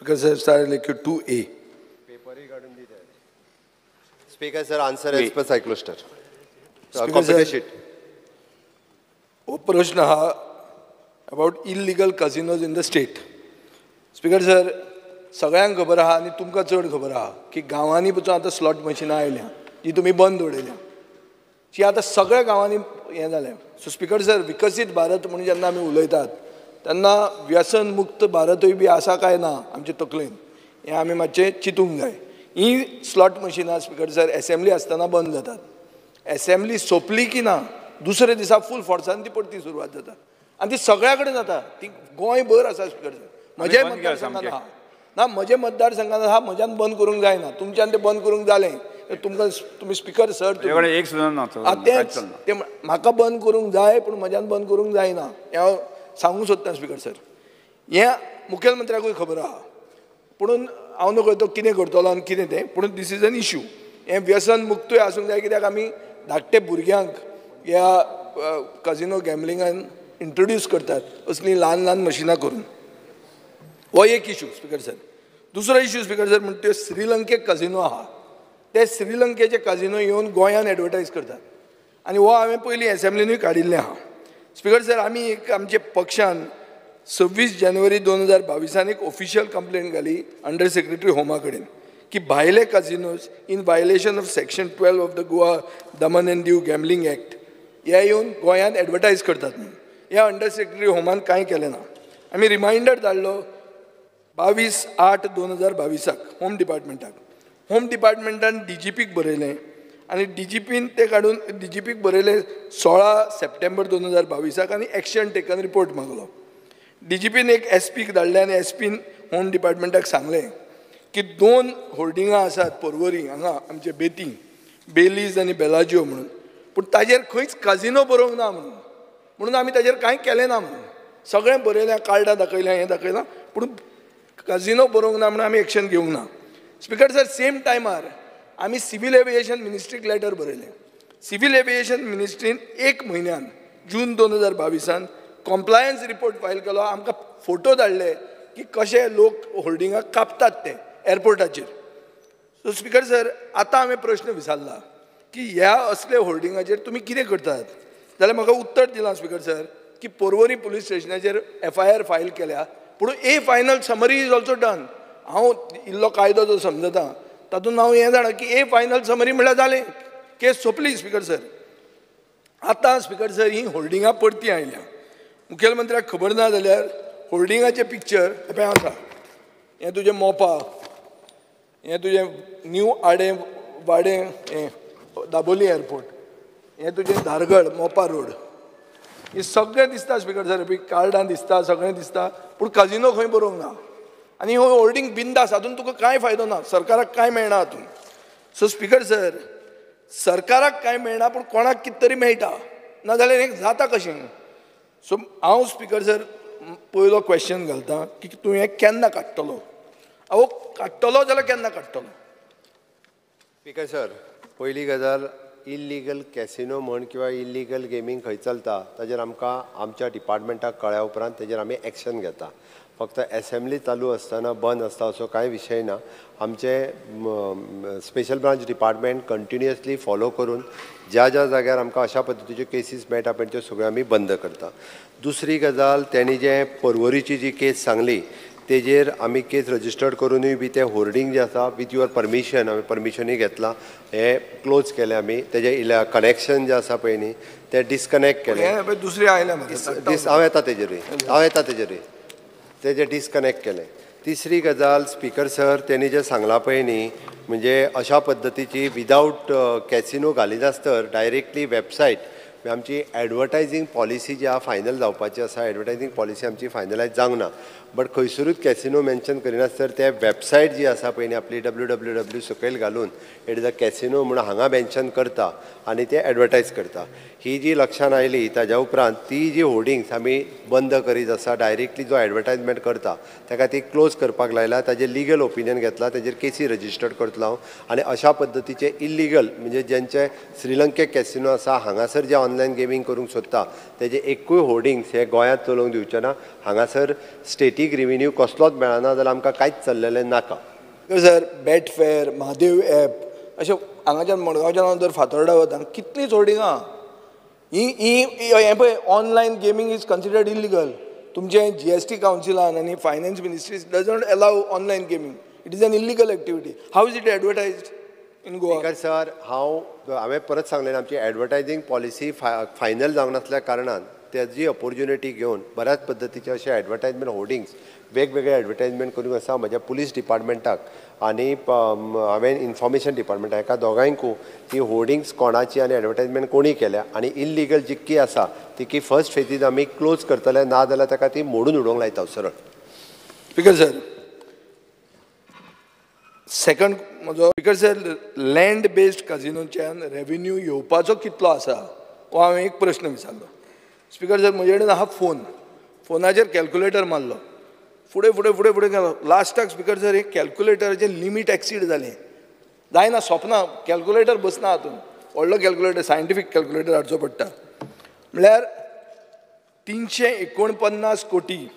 Speaker sir, star LAQ 2A. Speaker sir, answer as per cyclostyle. Speaker sir, हो प्रश्न हा about illegal casinos in the state. Speaker sir, सगळ्यांक खबर आहा आनी तुमकां चड खबर आहा की गांवांनी पसून आतां स्लॉट मशिनां आयल्या जी तुमी बंद उडयल्या, ती आतां सगळ्या गांवांनी हें जालें. सो स्पीकर सर, विकसीत भारत म्हणून जेन्ना आमी उलयतात तेन्ना व्यसन मुक्त भारतूय बी आसा काय ना आमचे तकलेन हें आमी मातशें चिंतूंक जाय. ही स्लॉट मशिनां स्पीकर सर एसेंब्ली आसतना बंद जातात. एसेंब्ली सोंपली की ना दुसऱ्या दिसा फूल फोर्सान ती परती सुरवात जाता आनी ती सगळ्या कडेन जाता. ती गोंयभर आसा स्पीकर सर. म्हज्या मतदारसंघात आहा ना, म्हज्या मतदारसंघात आहा, म्हज्यान बंद करूंक जायना, तुमच्यान तें बंद करूंक जालें तुमकां, तुमी स्पीकर सर एक सुद्दां ना, तेंच तें म्हाका बंद करूंक जाय पूण म्हज्यान बंद करूंक जायना हें हांव सांगूंक सोदतां स्पीकर सर. हें मुखेलमंत्र्याकूय खबर आहा, पुणून हांव नकळो तो कितें करतलो आनी कितें तें, पूण this is an issue. हें व्यसन मुक्तूय आसूंक जाय, कित्याक आमी धाकटे भुरग्यांक ह्या कजिनो गॅमलिंगान इंट्रोड्यूस करतात असलीं ल्हान ल्हान मशिनां करून. हो एक इशू स्पीकर सर. दुसरो इशू स्पीकर सर म्हणटा त्यो श्रीलंकेक कजिनो आहा, ते श्रीलंकेचे कजिनो येवन गोंयान एडवर्टायज करतात आनी हो हांवें पयलीं एसेंब्लीनूय काडिल्लें आहा. स्पीकर सर, आमी एक आमच्या पक्षान 26 जानेवारी 2022 एक ऑफिशियल कंप्लेन घाली अंडर सेक्रेटरी होमा कडेन की भायले casinos in violation of section 12 of the Goa Daman and Diu gambling act हे येवन गोंयांत एडवर्टायज करतात म्हणून. ह्या अंडर सेक्रेटरी होमान कांय केलें ना. आमी रिमायंडर धाडलो 22/8/2022 होम डिपार्टमेंटाक. होम डिपार्टमेंटान डीजीपीक बरयलें आनी डीजीपीन तें काडून डीजीपीक बरयलें 16 सप्टेंबर 2022 आनी एक्शन टेकन रिपोर्ट मागलो. डीजीपीन एक एसपीक धाडलें आनी एसपीन होम डिपार्टमेंटाक सांगलें की 2 होर्डिंगां आसात पर्वरी हांगा आमचे बेती बेलीज आनी बेलाजियो म्हणून, पूण ताजेर खंयच काजिनो बरोवंक ना म्हणून, म्हणून आमी ताजेर कांय केलें ना म्हणून. सगळें बरयलें, कार्डां दाखयल्यां, हें दाखयलां, पूण काजिनो बरोवंक ना म्हणून आमी एक्शन घेवंक ना. स्पीकर सर, सेम टायमार आमी सिवील एविएशन मिनिस्ट्रीक लेटर बरयलें. सिवील एविएशन मिनिस्ट्रीन 1 म्हयन्यान जून 2022 कॉम्प्लायन्स रिपोर्ट फायल केलो. आमकां फोटो धाडले की कशे लोक होल्डिंगाक कापतात ते एअरपोर्टाचेर. सो स्पीकर सर, आतां हांवें प्रश्न विचारला की ह्या असले होल्डिंगाचेर तुमी कितें करतात, जाल्यार म्हाका उत्तर दिलां स्पीकर सर की पर्वरी पुलीस स्टेशनाचेर FIR file केल्या, पूण a final summary is also done. हांव इल्लो कायदो जो समजता तातूंत हांव हें जाणा की ए फायनल समरी म्हणल्यार जालें, केस सोंपली स्पीकर सर. आतां स्पीकर सर ही होल्डिंगां परती आयल्या. मुखेलमंत्र्याक खबर ना जाल्यार होल्डिंगाचें पिक्चर हें आसा. हें तुजें मोपा, हें तुजें न्यू आडें वाडें, हें दाबोली एअरपोर्ट, हें तुजें धारगळ मोपा रोड, हें सगळें दिसता स्पीकर सर. कार्डां दिसता, सगळें दिसता, पूण काजिनो खंय बरोवंक ना. आनी हो होल्डींग बिंदास, हातूंत तुका कांय फायदो ना, सरकाराक कांय मेळना हातूंत. सो स्पीकर सर, सरकाराक कांय मेळना पूण कोणाक कितें तरी मेळटा, नाजाल्यार हें जाता कशें. सो हांव स्पीकर सर पयलो क्वेश्चन घालता की तूं हें केन्ना काडटलो? हांव काडटलो जाल्यार केन्ना काडटलो? स्पीकर सर, पयली गजाल, इल्लिगल कॅसिनो म्हण किंवा इल्लिगल गेमींग खंय चलता ताजेर आमकां आमच्या डिपार्टमेंटाक कळ्ळ्या उपरांत तेजेर आमी एक्शन घेता. फक्त एसेंब्ली चालू आसतना बंद आसता असो कांय विशय ना. आमचे special branch department continuously follow करून ज्या ज्या जाग्यार आमकां अशा पद्दतीच्यो केसीस मेळटा पळय त्यो सगळ्यो आमी बंद करता. दुसरी गजाल, तेणी जे पर्वरीची जी केस सांगली तेजेर आमी केस रजिस्टर्ड करुनूय बी तें होर्डींग जें आसा विथ your permission, आमी परमिशनूय घेतलां, हें क्लोज केलें आमी. तेजें कनेक्शन जें आसा पळय न्ही तें डिसकनेक्ट केलें. दुसरें आयलें, हांव येता तेजेरूय, हांव येता तेजेरूय, तेजें डिसकनेक्ट केलें. तिसरी गजाल स्पीकर सर, तेणी जें सांगलां पळय न्ही, म्हणजे अशा पद्दतीची विदावट कॅसिनो घालिनासतर डायरेक्टली वेबसायट, आमची एडवर्टायजींग पॉलिसी जी आहा फायनल जावपाची आसा, एडवर्टायजींग पॉलिसी आमची फायनलायज जावंक ना, बट खंयसरूच कॅसिनो मेन्शन करिनासतर ते वेबसायट जी आसा पळय न्ही आपली www सकयल घालून it is a casino म्हणून हांगा मेन्शन करता आनी ते एडवर्टायज करता. ही जी लक्षान आयली ताज्या उपरांत ती जी होर्डिंग्स आमी बंद करीत आसा, डायरेक्टली जो एडवर्टायजमेंट करता ताका ती क्लोज करपाक लायला, ताजेर लिगल ओपिनियन घेतला, ताजेर केसी रजिस्टर्ड करतलो हांव. आनी अशा पद्दतीचे इल्लिगल म्हणजे ज्यांचे श्रीलंकेक कॅसिनो आसा हांगासर जे ऑनलायन ऑनलायन गेमींग करूंक सोदता तेजे एकूय होर्डिंग्स हे गोंयांत चलोवंक दिवचे ना. हांगासर स्टेटीक रिवेन्यू कसलोच मेळना जाल्यार आमकां कांयच चल्लेलें नाका. सर, बेटफेअर, म्हादेव एप अशें हांगाच्यान मडगांवच्यान जर फातोर्डा वता कितलींच होर्डिंगां ही. हें पळय, online gaming is considered illegal. तुमचें जीएसटी कावन्सिलान आनी finance ministry doesn't allow online gaming. It is an illegal activity. How is it advertised in Goa? Speaker sir, हांवें परत सांगलें, आमची एडवर्टायजींग पॉलिसी फायनल जावंक नासल्या कारणान तेजी ऑपोर्च्युनिटी घेवन बऱ्याच पद्दतीचे अशे एडवर्टायजमेंट होर्डिंग्स, वेगवेगळे एडवर्टायजमेंट करूंक आसा. म्हज्या पुलीस डिपार्टमेंटाक आनी हांवें इन्फॉर्मेशन डिपार्टमेंटाक हेका दोगांयकूय ती होर्डिंग्स कोणाची आनी एडवर्टायजमेंट कोणी केल्या आनी इल्लिगल जितकी आसा तितकी फर्स्ट फेजीन आमी क्लोज करतले, ना जाल्यार ताका ती मोडून उडोवंक लायता सरळ. स्पीकर सर, सेकंड म्हजो, स्पीकर सर, लँड बेस्ड काजिनोच्यान रेवेन्यू येवपाचो कितलो आसा हो हांवें एक प्रश्न विचारलो. स्पीकर सर, म्हजे कडेन आहा फोन, फोनाचेर कॅल्क्युलेटर मारलो, फुडें फुडें फुडें फुडें गेलो. लास्टाक स्पीकर सर, एक कॅल्क्युलेटराचें लिमीट एक्सीड जालें, जायना, सोंपना, कॅल्क्युलेटर बसना हातूंत. व्हडलो कॅल्क्युलेटर, सायंटिफीक कॅल्क्युलेटर हाडचो पडटा. म्हळ्यार 349 कोटी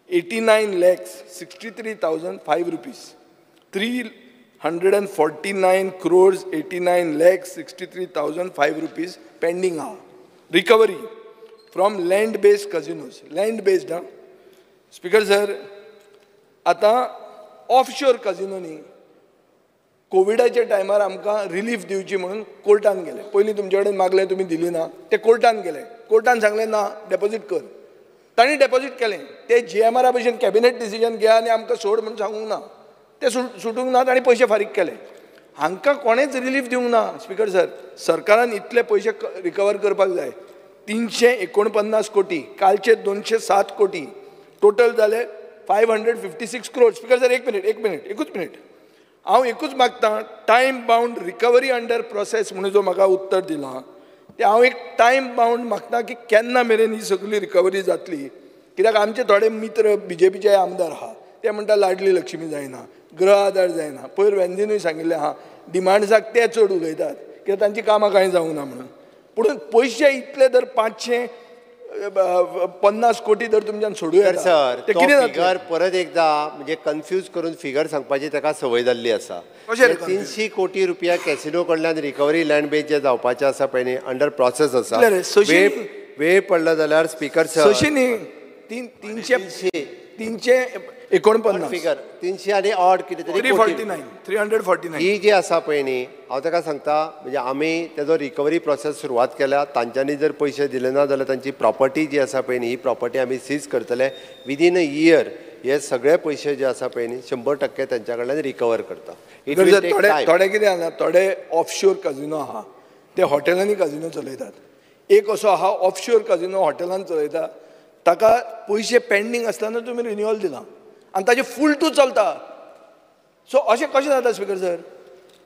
89 lakhs 63,005 rupees, 349 crores 89 lakhs 63,005 rupees pending आहा recovery from land based casinos, land based. हा स्पीकर सर, आतां ऑफशोर कजिनो न्ही, कोविडाच्या टायमार आमकां रिलीफ दिवची म्हणून कोर्टान गेले. पयलीं तुमचे कडेन मागलें, तुमी दिली ना, ते कोर्टान गेले. कोर्टान सांगलें ना, डेपोजीट कर. तांणी डेपोजीट केलें. ते जीएमआरा भशेन कॅबिनेट डिसिजन घे आनी आमकां सोड म्हणून सांगूंक ना, ते सुटूंक ना, तांणी पयशे फारीक केले. हांकां कोणेंच रिलीफ दिवंक ना. स्पीकर सर, सरकारान इतले पयशे रिकवर करपाक जाय. 349 कोटी, कालचे 207 कोटी, टोटल जाले 556 क्रोड. स्पीकर सर, एक मिनीट, एक मिनीट, एकूच मिनीट. हांव एकूच मागता, time bound recovery under process म्हणून जो म्हाका उत्तर दिलां तें हांव एक टायम बावंड मागता की केन्ना मेरेन ही सगळी रिकवरी जातली. कित्याक आमचे थोडे मित्र बीजेपीचे आमदार आहा, ते म्हणटा लाडली लक्ष्मी जायना, गृह आदार जायना. पयर वेंदीनूय सांगिल्लें आहा, डिमांड्साक ते चड उलयतात कित्याक तांची कामां कांय जावंक ना म्हणून. पूण पयशे इतले जर 550 कोटी जर तुमच्यान सोडूं येता सर, ते कितें जातलें? फिगर परत एकदा म्हणजे कन्फ्यूज करून फिगर सांगपाची ताका संवय जाल्ली आसा. 300 कोटी रुपया कॅसिनो कडल्यान रिकवरी लँड बेस जे जावपाचे आसा पळय न्ही, अंडर प्रोसेस आसा. वेळ पडलो जाल्यार स्पीकर सर, सशी न्ही, 349 फिगर, 300 आनी ऑड कितें तरी 349, 349 ही जी आसा पळय न्ही, हांव ताका सांगता म्हणजे आमी तेजो रिकवरी प्रोसेस सुरवात केल्या. तांच्यांनी जर पयशे दिले ना जाल्यार तांची प्रॉपर्टी जी आसा पळय न्ही, ही प्रॉपर्टी आमी सीज करतले. विदीन अ इयर हे सगळे पयशे जे आसा पळय न्ही 100% तांच्या कडल्यान रिकवर करता. थोडे कितें जाणा, थोडे ऑफशोर कजिनो आहा, ते हॉटेलांनी कजिनो चलयतात. एक असो आहा ऑफशोर कजिनो हॉटेलान चलयता, ताका पयशे पेंडींग आसतना तुमी रिन्युअल दिलां आनी ताजें फूल टू चलता. सो अशें कशें जाता स्पीकर सर?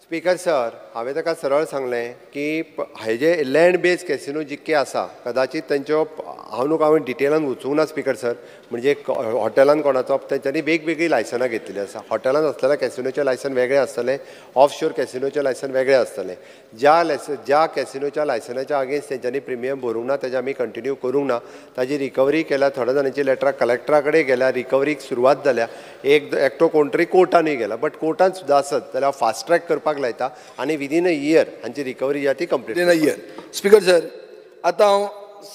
स्पीकर सर, हांवें ताका सरळ सांगलें की हेजे लँड बेज कॅसिनो जितके आसा कदाचित तांच्यो, हांव न्हू हांवें डिटेलान वचूंक ना स्पीकर सर, म्हणजे हॉटेलान कोणाचो तेंच्यांनी वेगवेगळीं लायसनां घेतिल्लीं आसा. हॉटेलान आसलेल्या कॅसिनोचें लायसन वेगळें आसतलें, ऑफशोर कॅसिनोचें लायसन वेगळें आसतलें. ज्या कॅसिनोच्या लायसनाच्या अगेन्स्ट तेंच्यांनी प्रिमियम भरूंक ना तेजें आमी कंटिन्यू करूंक ना. ताजी रिकवरी केल्या, थोड्या जाणांची लेटरां कलेक्टरा कडेन गेल्या, रिकवरीक सुरवात जाल्या. एकटो कोण तरी कोर्टानूय गेला, बट कोर्टान सुद्दां आसत जाल्यार हांव फास्ट ट्रॅक करपाक लायता आनी विदीन अ इयर हांची रिकवरी जी आसा ती complete. Within a year. Speaker sir, आतां हांव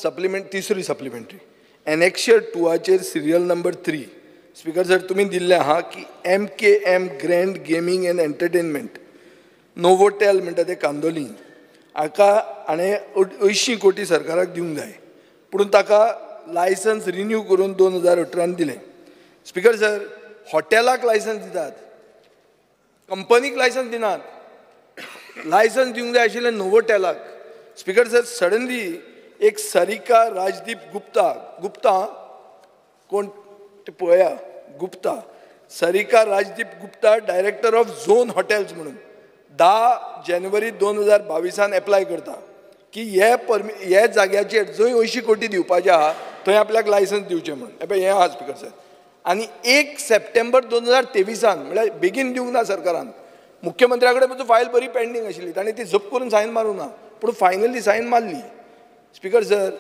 सप्लिमेंट, तिसरी supplementary annexure 2 serial number 3. Speaker sir, तुमी दिल्लें आहा की MKM grand gaming and entertainment Novotel म्हणटा ते कांदोली हाका हाणें 80 कोटी सरकाराक दिवंक जाय, पूण ताका लायसन्स रिन्यू करून 2018 दिलें. स्पीकर सर, हॉटेलाक लायसन्स दितात, कंपनीक लायसन्स दिनात. लायसन्स दिवंक जाय आशिल्लें नोवोटेलाक. स्पीकर सर, सडनली एक सरिका राजदीप गुप्ता, गुप्ता कोण ते पळया, Gupta, Sarika Rajdeep Gupta director of zone hotels म्हणून 10 जानेवारी 2022 एप्लाय करता की हे हे जाग्याचेर जंय 80 कोटी दिवपाचे आहा थंय आपल्याक लायसन्स दिवचें म्हणून. हें आहा स्पीकर सर. आनी 1 सप्टेंबर 2023 म्हळ्यार बेगीन दिवंक ना सरकारान. मुख्यमंत्र्या कडेन फायल बरी पेंडींग आशिल्ली, ताणें ती झप करून सायन मारूंक ना, पूण फायनली सायन मारली. स्पीकर सर,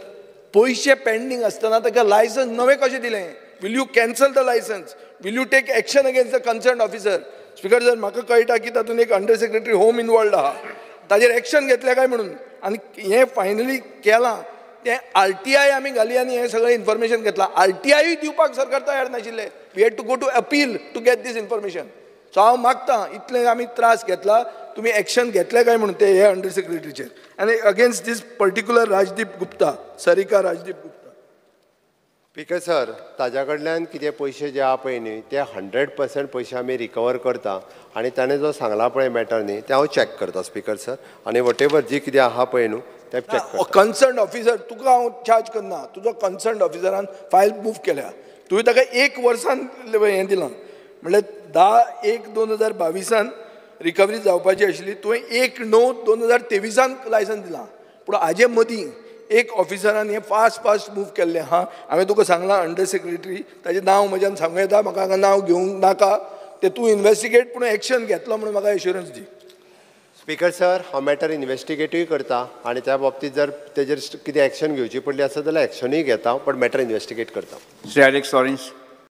पयशे पेंडींग आसतना ताका लायसन्स नवें कशें दिलें? Will you cancel the licence? Will you take action against the concerned officer? Speaker sir, म्हाका कळटा की तातूंत एक अंडर सेक्रेटरी होम इनवॉल्ड आहा, ताजेर एक्शन घेतलें काय म्हणून. आनी हें फायनली केलां तें RTI आमी घाली आनी हें सगळें इन्फॉर्मेशन घेतलां. RTI दिवपाक सरकार तयार नाशिल्लें. We had to go to appeal to get this information. So हांव मागतां, इतले आमी त्रास घेतला, तुमी एक्शन घेतले काय म्हणून ते हे अंडर सेक्रेटरीचेर आनी against this particular Rajdeep Gupta, Sarika Rajdeep Gupta. Speaker sir, ताज्या कडल्यान कितें पयशे जे आहा पळय न्ही ते 100% पयशे आमी रिकवर करता आनी ताणें जो सांगला पळय मॅटर न्ही तें हांव चॅक करता स्पीकर सर, आनी what ever जी कितें आहा पळय न्हू तें चॅक करता. कन्सर्न ऑफिसर तुका हांव चार्ज करना, तुजो कन्सर्न ऑफिसरान फायल मूव केल्या, तुवें ताका 1 वर्सान हें दिलां, म्हणल्यार 10/1/2022 रिकवरी जावपाची आशिल्ली, तुवें 1/9/2023 लायसन्स दिलां. पूण हाजे मदीं एक ऑफिसरान हें फास्ट फास्ट मूव केल्लें आहा. हांवें तुका सांगलां अंडर सेक्रेटरी, ताजें नांव म्हज्यान सांगूं येता, म्हाका हांगा नांव घेवंक नाका, तें तूं इन्वेस्टिगेट पूण एक्शन घेतलो म्हणून म्हाका एश्युरन्स दी. स्पीकर सर, हांव मॅटर इन्वेस्टिगेटूय करता आनी त्या बाबतींत जर तेजेर कितें एक्शन घेवची पडली आसत जाल्यार एक्शनूय घेता, पण मॅटर इन्वेस्टिगेट करता. Shri Alex Lawrence.